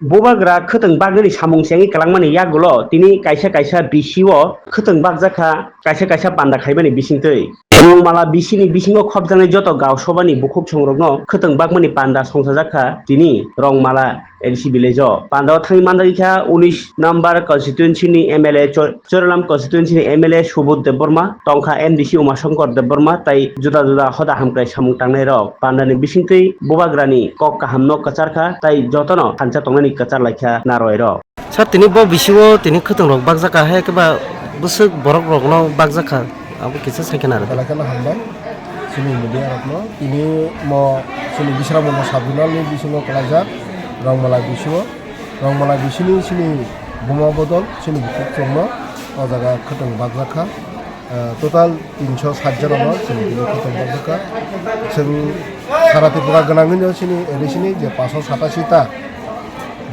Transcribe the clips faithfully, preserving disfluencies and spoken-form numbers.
Bubagra khwtwng bagwi samung se wngwi kwlangmani yagulo tini kaisa kaisa bisi o khwtwng bakjakha, kaisa kaisa panda khaimani bisingtwi. Rongmala bisini bisingo khopjaknai joto gaon sobani bukhuk songrokno khwtwng bakmani panda songchajakha tini Rongmala A D C village o. Panda o thangwi manjakha unis number constituency ni M L A Cho-, Choralam constituency ni M L A Subodh Debbarma, tongkha M D C Umashankar Debbarma, tai juda juda hoda hamkrai samung tangnai rok. Panda ni bisingtwi bubagrani kok kaham no kwcharkha, tai jotono thansa tongnani kwchar laikha narwai rok. Sir, tini bo bisi o tini khwtwng rok bakjakha, hai khe ba bwswk borok rok no bakjakha, abo kisa sai khe naro. Belai kheno hambai chini media rok no. Tini mo chini Bisramganj sub zonal ni bisingo kwlaijak Rongmala bisi o. Rongmala bisini chini buma bodol chini bukhuk chwngno o jaga khwtwng bakjakha. Eh, total tinso sat jona no chwng tini khwtwng bakjakha. Chwng sara Tripura gwnangwino chini A D C ni je pancho satasi ta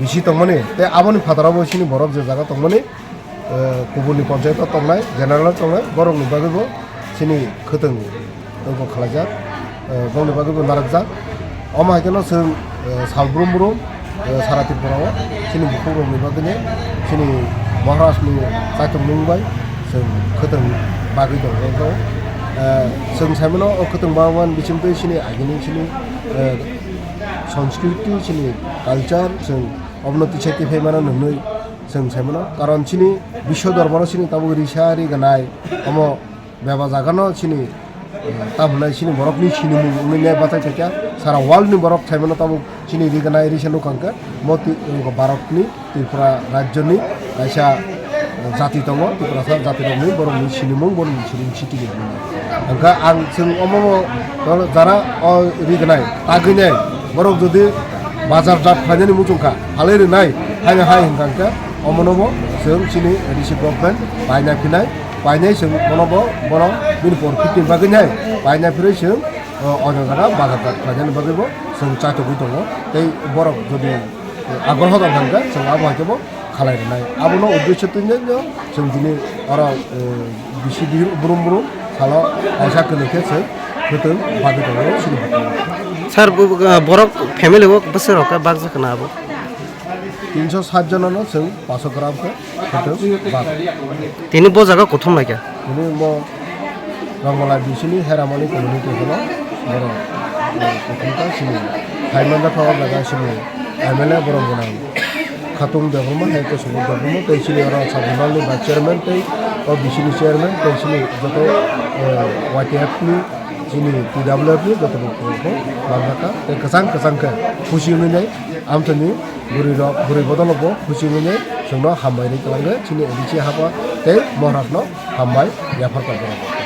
bisi tongmani, tei aboni phataro bo chini borok je jaga tongmani, eh, kubuni ponchayat o tongnai, general o tongnai, borokni bagwi bo chini khwtwng tongkha khlaijak, eh, bongni bagwi bo narwkjak. Omo hai kheno chwng, eh, sal brum brum, eh, sara Tripura o chini bukhuk rokni bagwi ni chini Maharaj ni chaithok mung bai chwng khwtwng bagwi tongo. Eh, chwng sai mano o khwtwng bagwi bisingtwi chini agini chini, eh, Sanskriti chini culture chwng obono tisai tiphai mano nwngnwi chwng sai mano. Karon chini biswa dorbar o chini tabuk risa ri gwnai omo bebak jaga no chini, eh, tamo hwnai chini borok ni sinimung wngwi nai bachai tongkha. Sara world ni borok sai mano tabuk chini ri gwnai risa nukha hwnkhe mo twi-, Bharat ni Tripura rajyo ni kaisa jati tongo, Tiprasa jati rok ni borok ni sinimung, borok ni sinimung siti ni hwnwi. Hwnkhe ang chwng omo jara o ri gwnai tagwi nai borok jodi bazar jat phainani muchung kha, phalwi rwnai, haino hai hwnkha hwnkhe omono bo chwng chini A D C government paina phinai, painai chwng bono bo, bono bini por fifteen bagwi nai paina phirwi chwng, o, oino jaga bazar jat phainani bagwi bo chwng chaitogwi tongo. Tei borok jodi Agroha dam hwnkhe chwng abo hai khe bo khalai rwnai. Abono uddesho twi no chwng tini oro, eh, bisi bihur brum brum salo kaisa kwnwi khe chwng khwtwng bagwi tongo chini bukhuk. Sir, bo, bo, borok family o bwswk rok khe bakjak na abo? Tinso sat jona no chwng paso gram khe khwtwng bak. Tini bo jaga kothom lai kha? Tini bo Rongmala bisini Heramani community hino borok, eh, kothomkha chini. Hai manjakha o jaga chini M L A borok gwnang Khatung Debbarma, hai Kusubodh Debbarma, tei chini oro sub zonal ni vice chairman tei o bisini chairman tei chini joto, eh, Y T F ni chini T W F ni joto borok manjakha. Tei kwchang kwchang khe khusi wngwi nai amthani bwrwi rok, bwrwi bodol bo khusi wngwi nai chwngno hambai rwi kwlango chini A D C hapha tei Maharaj no hambai yaphar kha borok.